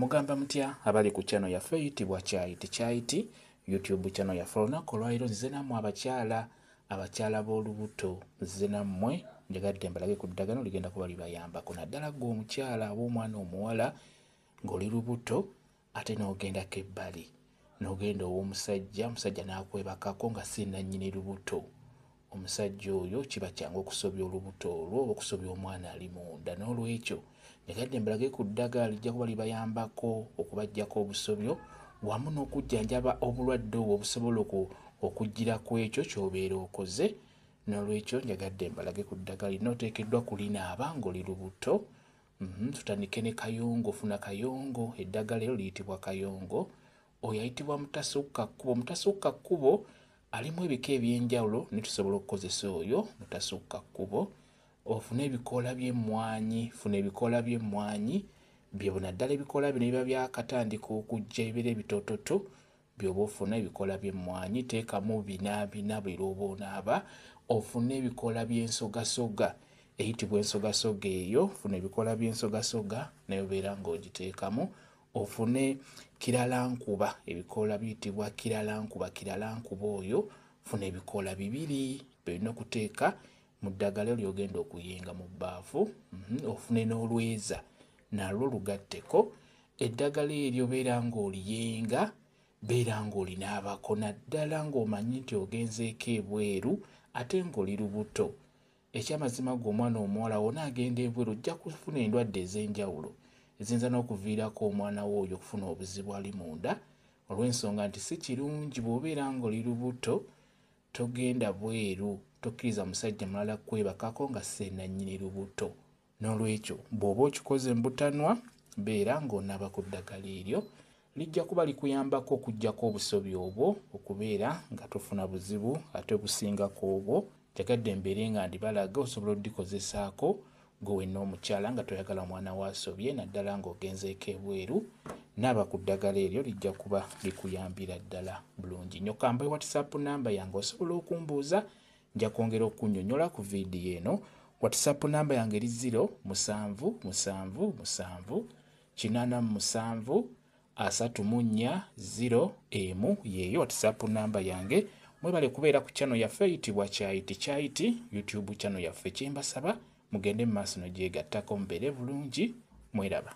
Mugamba mutya abali ku channel yaffe eyitibwa Kyayiti Kyayiti YouTube channel yaffe. Olunaku olwaleero nzize nammwe abakyala, abakyala b'olubuto, nzize nammwe njagadde mbalage ku ddagala ligenda kuba libayambako, naddala ggwe omukyala oba omwana omuwala ng'oli lubuto ate n'ogendako ebbali n'ogenda ow'omusajja, omusajja n'akwebakako nga si nannyini lubuto. Omusajja oyo kiba kyangu okusobya olubuto olwo oba okusobya omwana ali munda. N'olwekyo njagadde mbalage ku ddagala lijja kuba libayambako okubaggyako obusobyo wamu n'okujjanjaba obulwadde obwo obusobola okujjira ku ekyo ky'obeera okoze. N'olwekyo njagadde mbalage ku ddagala lino, oteekeddwa kulinaaba ng'oli lubuto. Tutandike ne kayongo. Funa kayongo, eddagala eryo liyitibwa kayongo. Oyo ayitibwa mutasukka kkubo. Mutasukka kkubo alimu ebika eby'enjawulo, naye tusobola okukozesa oyo mutasukka kkubo. Ofune ebikoola by'emmwanyi, funa ebikoola by'emmwanyi byebo, naddala ebikoola bino ebiba byakatandika okujja ebibeera ebitoototo by'oba ofuna. Ebikoola by'emmwanyi teekamu bina bina buli lw'oba onaaba. Ofune ebikoola by'ensogasoga eyitibwa ensogasoga eyo, funa ebikoola by'ensogasoga naye obeera ng'ogiteekamu. Ofune kiralankuba, ebikoola biyitibwa kiralankuba, kiralankuba oyo funa ebikoola bibiri byolina okuteeka mu ddagala ly'ogenda okuyenga mu bbaafu. Ofune n'olweza nalwo lugatteko. Eddagala eryo beera ng'oliyenga, beera ng'olinaabako, naddala ng'omanyi nti ogenzeeko ebweru ate ng'oli lubuto. Ekyamazima ggwe omwana omuwala w'onaagenda ebweru ojja kufuna endwadde ez'enjawulo eziyinza n'okuviirako omwana wo oyo okufuna obuzibu ali munda, olw'ensonga nti si kirungi bw'obeera ng'oli lubuto togenda bweru, tokkiriza musajja mulala kwebakako nga si nannyini lubuto. N'olwekyo bw'oba okikoze mu butanwa, beera ng'onaaba ku ddagala eryo, lijja kuba likuyambako okuggyako obusobyo obwo okubeera nga tofuna buzibu ate busingako obwo. Njagadde mbeere nga ndibalaga, osobola oddikozesaako gwe wenna omukyala nga toyagala mwana wo asobye, naddala ng'ogenzeeko ebweru. Naaba ku ddagala eryo, lijja kuba likuyambira ddala bulungi nnyo. Kambe WhatsApp namba yange, osobola okumbuuza, nja kwongera okunnyonnyola ku vidiyo eno. WhatsApp namba yange eri 0 7 7 7 87 34 0 1, yeeyo WhatsApp namba yange. Mwebale kubeera ku channel yaffe eyitibwa Kyayiti Kyayiti YouTube channel yaffe. Kyembasaba mugende mu maaso nogyegattako, mubeere bulungi, mweraba.